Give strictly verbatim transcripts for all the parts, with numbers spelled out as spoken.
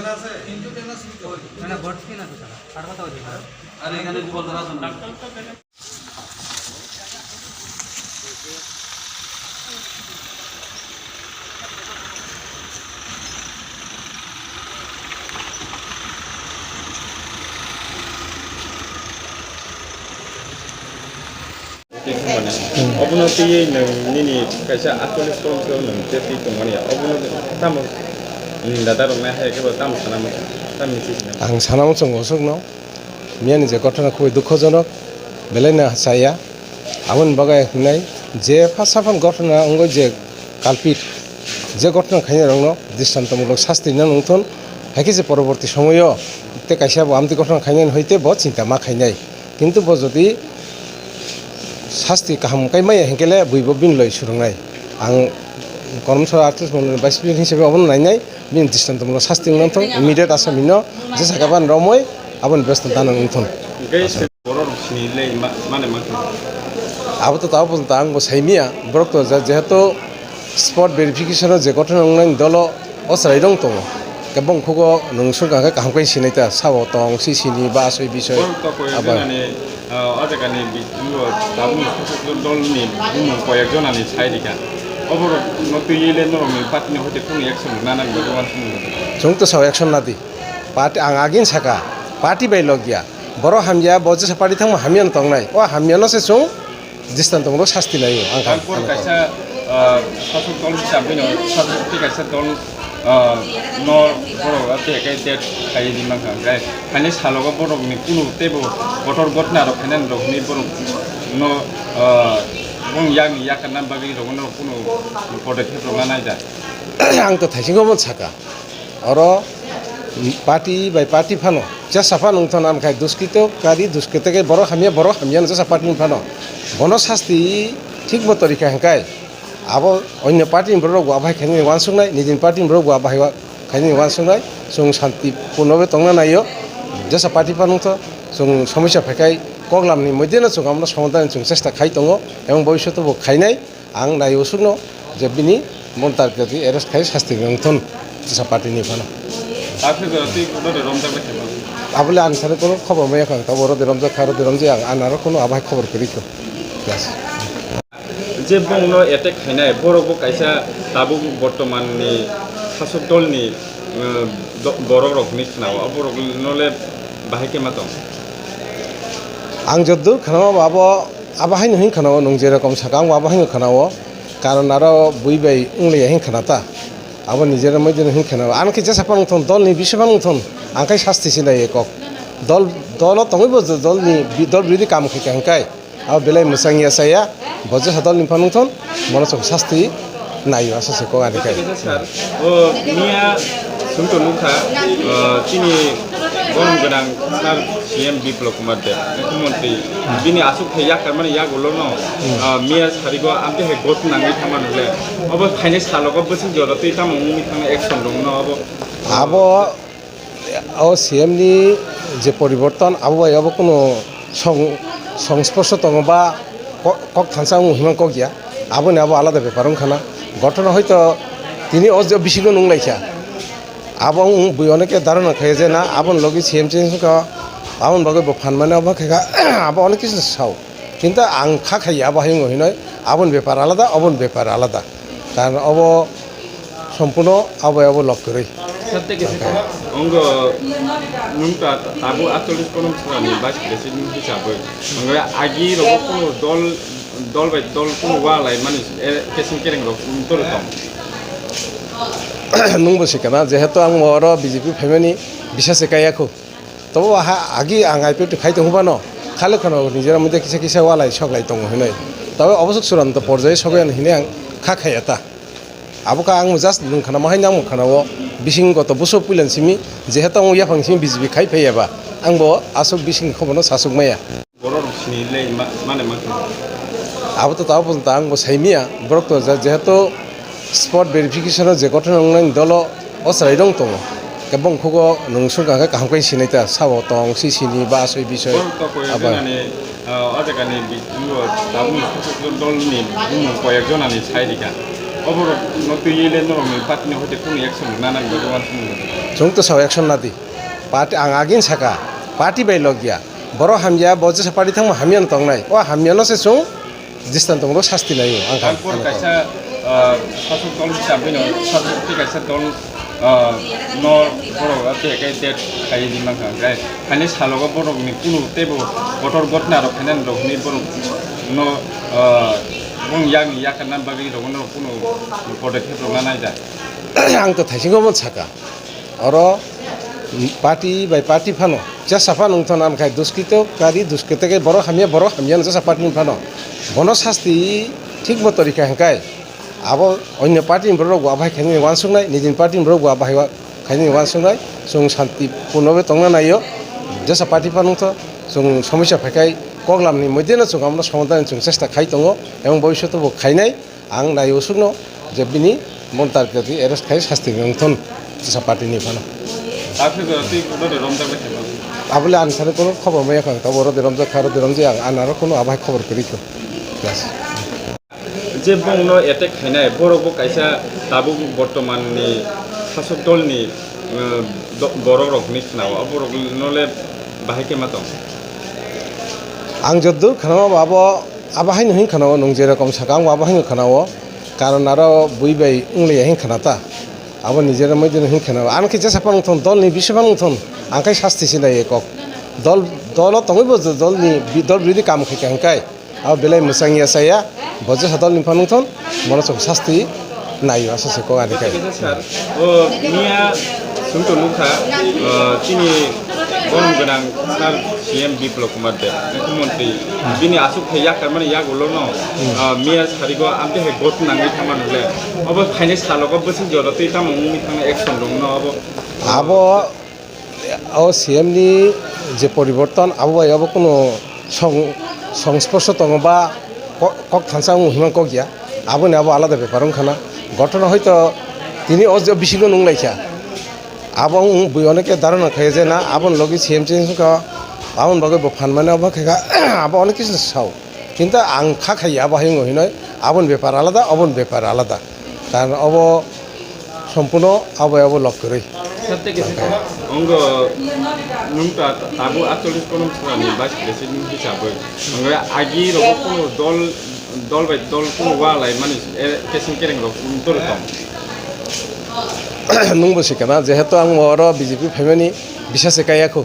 না, না, ভর্তি না তো, স্যার। আর কথা বলছি, স্যার। আরে, এখানে গোপাল দাদা আছেন না? Obono twiwi nwng nini kaisa atchollish kolom khe nwng tei twi tongmani ya. Obono tamo ninda da rwngna hai khe bo tamo sana muchung, tamo hinwi sina. Ang sana muchungo aswkno. Miyani je ghotona khubui dukhojonok, belai no chaya. Aboni bagwi hinai je phasa phano ghotona wngwi je culprit, je ghotona khainai rokno dristontomulok sasti rwna nungthun, hai khe je poroborti somoio tei kaisa bo amtwi ghotona khainai hoi tei bo chinta ma khainai. Kintu bo jodi sasti kaham kai maya hinkhe le buibo bini loi swrwngnai. Ang Koromsora artist mondoli vice president hisabe obono nainai, bini dristontomulok sasti wngna thung, immediate Assamino jesa khe ban romwi aboni besto dana wngthun. Hingke borok rok sini le ma-, mane mankha. Abo to tabo pojong ang bo saimia, borok to je-, jehetu spot verification o je ghotona wngnai dolo o chwrai rok tongo. Khe bongkhugo nwng swngkha khe kaham khe sinai ta, sabo tong, si sini, ba asoi bisoi, borok to koi abo. Ekjon ani, ah, o jaga ni bi-, bo tabuk ni sasok dol ni bumung koi ekjon ani sai rikha. O borok no twiwi le norok ni party ni hoite kunu action nana ni bagwi uansukmung. Chwng to sao action nadi. Party ang agin saka, party bai logya. Borok hamya, bo jesa party thangma hamya no tongnai. O hamya no se chwng dristontomulok sasti naio, ang kha. Tampor kaisa, ah, sasok dol hisab bino, sasok tei kaisa dol, ah, no borok tei kai det khai di mankha. Hingke haini salogo borok ni kunu teibo kotor gotna rok khainani rok hinwi borok no, ah, bong yakni yakarna bagwi rok no kunu podokkhep rok na naida. Ang to thaisingo bo saka. Oro party bai party phano jesa phano wngthon, amkhai duskito kari duskito khe borok hamya, borok hamya no jesa party ni phano bono sasti thik bo torikha hingkai abo onyo party ni borok bo abai khainani uansuknai, nijini party ni borok bo abai khainani uansuknai, chwng shanti purno bai tongna naio. Jesa party phano wngtho chwng somosya phaikhai koklam ni moddhe no chwng amno somadhan chwng chesta khai tongo, ebong bobishoto bo khainai. Ang nai usukno je bini montar kati arrest khai sasti wngthun jesa party ni phano. Takhe jora twi bono de romjak bai khema. Abole ani sare kono khobor maya khang, tabo oro de romjak kha, oro de romjak ang, ani aro kono abai khobor kwrwi kho. Yes. Je bongno attack khainai, borok bo kaisa tabuk bortoman ni sasok dol ni, eh, do-, borok rok hinwi khna o, borok no le bahai khe ma tong? Ang joddur khna o abo Abo haino hin khana o, nwng je rokom saka, ang bo abo haino khana o. Karon aro bui bai wng liya hin khana ta. Abo nijera moidino hin khana o. Ano khe jesa phano wngthon, dol ni bisingo phano wngthon. Ang khai sasti se nai kok. Dol, dolo tongwi bo dol ni bi-, dol birodhi kam khai kha hingkai. Abo belai mwchang ya saya. Bo jesa dol ni phano wngthon, bono chwng sasti nai o, aswk se kok ani khai. Sir, o miya chwng to nukha, o, chini borom gwnang sir C M Biplab Kumar Deb, mukhyamantri, bini aswk thai yak karmani yagulo no, o, miya sarigo amtwi hai got nangwi thangma nukle. Obo phainai salogo bwswk jora twi tamo wngwi thangna action rwngno obo. Abo O C M ni je poriborton, abo bai abo kunu song-, songsporsho tongo ba ko-, kok thansa wng hwnmang kok ya, aboni abo alada bepar wng khana. Ghotona hoito tini o je bisingo nung lai kha, abo wng bui onek dharana khai je na, aboni logi C M change wng kha, aboni bagwi bo phan mani abo khai kha, abo onek kisa sao. Kintu ang kha khai ya, abo hai wng hinoi, aboni bepar alada, oboni bepar alada. Karon obo sompuno abo abo lok kwrwi. Sir, tei kisa kok, ongo nwng ta tabuk atchollish konom srani vice president hisabwi. Ongo agi rogo kuno dol, dol bai dol kuno wa lai mani, eh, keseng kereng rok kuno dol tong. Nwng bo sikana, jehetu ang oro B J P phaimani bisa se kaya khu. Tobo ha agi ang I P F T khai tong hwnbano, khalo kheno nijera moddhe kisa kisa walai soklai tongo hinwi. Tobo oboswk churanta porjai sogwi ano hinwi ang kha khaiya ta. Abo kha ang just nwng khana ma haino ang khana o bising goto buso puilan simi jehetu ang yaphang simi B J P khai phaiya ba, ang bo aswk bising khobor no sasuk maya. Borok rok sini le ma-, mane ma khe. Abo to tabo pojong ang bo saimia, borok to je-, jehetu spot verification o je ghotona wngnai dolo o chwrai rok tongo. Khe bongkhugo nwng swngkha khe kaham khe sinai ta, sabo tong, si sini, ba asoi bisoi. Borok to koi abo. Ekjon Ani, ah, o jaga ni bi-, bo tabuk ni sasok dol ni bumung koi ekjon ani sai rikha. Oborok no twiwi le norok ni party ni hoite kunu action nana ni bagwi uansukmung. Chwng to sao action nadi. Party ang agin saka. Party bai logya. Borok hamya, bo jesa party thangma hamya no tongnai. O hamya no se chwng distan tongro sasti naio ang kha. Ang por kaisa, ah, sasok dol hisab bino sasok tei kaisa dol, ah, no borok tei kai det kai di mangkha. Kai hani salogo borok ni kunu tebo kotor gotna rok khainani rok ni borok no, ah, bong yang yakarna bagwi rok no kunu podokep rok na naida. Ang to thaisingo mon saka. Oro party bai party phano jesa phano wngthon, amkhai duskito kari duskito khe borok hamya, borok hamya no jesa party ni phano. Bono sasti thik moto rikha hwnkhe abo onyo party ni borok bo abai khainani uansuknai, nijini party ni borok bo abai khainani uansuknai. Chwng shanti purno bai tongna naio. Jesa party phano wngtho, chwng somosya phaikhai koklam ni moddhe no chwng abono somadhan chwng chesta khai tongo, ebong bobishoto bo khainai. Ang nai usukno je bini montar kati arrest khai sasti wngthon jesa party ni phano. Tabuk jora twi kuno de romjak bai thangma. Abole ani sari kono khobor maya kha, tabuk oro de romjak kha, oro de romjak, ang anaro kono abai khobor kwrwi kho. Yes. Je bongno attack khainai borok bo kaisa tabuk bortoman ni sasok dol ni, eh, do-, borok rok hinwi khwnao, o borok no le bahai khe ma tong. Ang joddur khwnao abo, abo haino hin khwnao, nwng jerokom saka ang abo haino khwnao, karon aro bui bai wng liya hin khwnata, abo nijera moidino hin khwnao. Ano khe jesa phano wngthon, dol ni bisingo phano wngthon, ang khe sasti se nai kok. Dol, dolo tongwi bo dol ni bi-, dol birodhi kam khai kha hwnkhe. Abo belai mwchang ya saya, bo jesa dol ni phano wngthon, bono chwng sasti naio, asa se kok ani kai. Kaisa sir, o miya chwng to nukha, o, chini borom gwnang sir C M Biplab Kumar Deb, mukhyamantri, bini aswk thai yak karmani yak ulo no, o, miya sarigo amte hai got nangwi thangmani le, obo phainai salogo bwswk jora twi tamo wngwi thangna action rwngno obo. Abo O C M ni je poriborton, abo bai abo kunu song-, songsporsho tongo ba ko-, kok thansa wng hinmang kok ya, aboni abo alada bepar wng khana. Ghotona hoito tini o je bisingo nung lai kha, abo wng bui oneke dharana khai je na, aboni logi C M change wng kha, aboni bagwi bo phan mani abo khai kha, abo onek kisu sao. Kintu ang kha khai abo hai wng hinoi, aboni bepar alada, oboni bepar alada. Karon obo Sompuno abo abo lok kwrwi. Satte khe wngkha. Wngkha, nwng ta-, tabuk aatcholish Kolomsarani vice president hisabwi. Wngkha agi rogo kuno dol, dol bai dol kuno wa lai mani, e, kesing kereng rok wng tong. Nwngbo sikana, jehetu ang oro B J P phaimani bisase kaiya khu.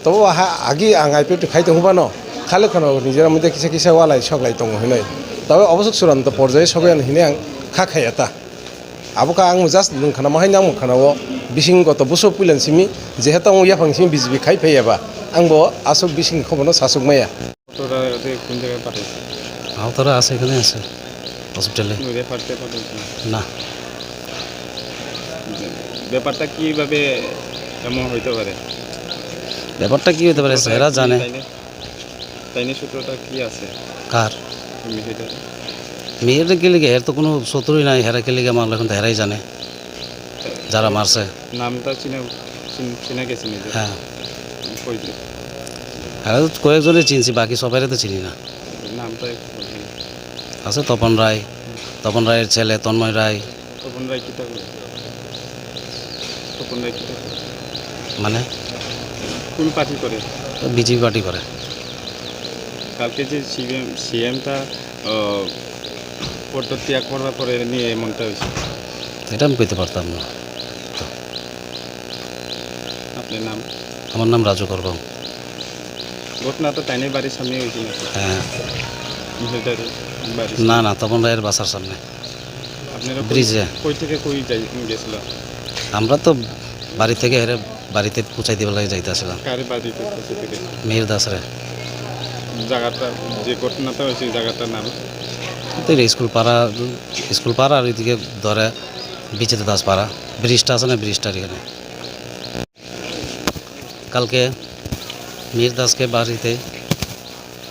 Tobo ha agi ang I P F T khai tong hwnbano, khalo kheno nijera moddhe kisa kisa walai soklai tongo hinwi. Tobe oboswk churanta porjayo sokya hinwi ang kha khaiya ta. Abo kha ang just nwng khana ma hai nang khana o bising goto buso puilan simi jehe tongo yaphang simi B J P khai phaiya ba, ang bo aswk bising khobono saswk maya. Tora ore kun jaga pathai? Aotara ashe, এখানে ashe, hospital-e. কোনো রেফার টেফার হয়েছে না? না। ব্যাপারটা কিভাবে এমন হইতে পারে? ব্যাপারটা কি হইতে পারে, এরা জানে। তাই না? তাই না, সূত্রটা কি আছে? কার? মেয়েটার। মেয়েটা গেলে কি, এর তো কোনো শত্রুই নাই, হেরা গেলে কি, আমার এখন তো হেরাই জানে। যারা মারছে। নামটা চিনা, চিন-, চিনা গেছে নিজের? হ্যাঁ। কই যে? হ্যাঁ, কয়েকজনে চিনছি, বাকি সবাইরে তো চিনি না। নামটা একটু বলবেন। আছে তপন রায়, তপন রায়ের ছেলে তন্ময় রায়। তপন রায় কিতা করে? তপন রায় কিতা করে? মানে? কোন পার্টি করে? বিজেপি পার্টি করে। কালকে যে সিবিএম, সিএমটা, আহ, পদত্যাগ করার পরে নিয়ে এমনটা হয়েছে। এটা আমি কইতে পারতাম না। আপনার নাম? আমার নাম রাজু করবাম। ঘটনা তো তাইনের বাড়ির সামনে হয়েছে নাকি? হ্যাঁ। মহিলাটার বাড়ির না, সামনে? না, তপন রায়ের বাসার সামনে। আপনারা কই, ব্রিজে। কই থেকে কই যাই, গেছিলেন? আমরা তো বাড়ি থেকে হেরে বাড়িতে পৌঁছাই দিবার লাগি যাইতে আসলাম। কারে বাড়িতে পৌঁছাইতে গেছিলেন? মিহির দাসরে। জায়গাটা, যে ঘটনাটা হয়েছে, জায়গাটার নাম? তো এই স্কুল পাড়া, স্কুল পাড়া আর ওইদিকে ধরে বিচিত্র দাস পাড়া, ব্রিজটা আছে না, ব্রিজটার এখানে। কালকে মিহির দাসকে বাড়িতে,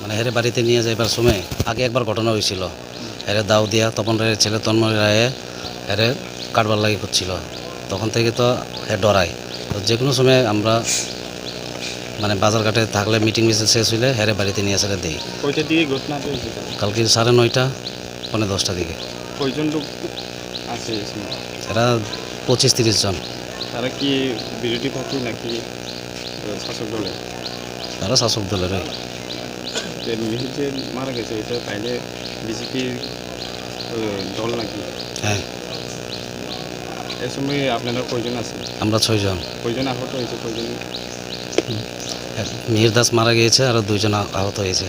মানে, হেরে বাড়িতে নিয়ে যাইবার সময় আগে একবার ঘটনা হয়েছিল। হেরে দাও দিয়া তপন রায়ের ছেলে তন্ময় রায়ে হেরে কাটবার লাগি করছিল। তখন থেকে তো হে ডরায়। তো যে কোনো সময় আমরা, মানে, বাজারঘাটে থাকলে, মিটিং মিছিল শেষ হইলে হেরে বাড়িতে নিয়ে এসে দেই। কয়টার দিকে ঘটনাটা হয়েছে? কালকে সাড়ে নয়টা, পৌনে দশটার দিকে। কয়জন লোক আছে এই সময়? এরা পঁচিশ তিরিশ জন। তারা কি বিরোধী পক্ষে নাকি, আহ, শাসক দলে? তারা শাসক দলেরই। যে মিহির যে মারা গেছে, এটা তাইলে বিজেপির, আহ, দল নাকি? হ্যাঁ। এ সময় আপনারা কয়জন আছেন? আমরা ছয়জন। কয়জন আহত হয়েছে, কয়জন? এক মিহির দাস মারা গিয়েছে, আরো দুইজন আ-, আহত হয়েছে।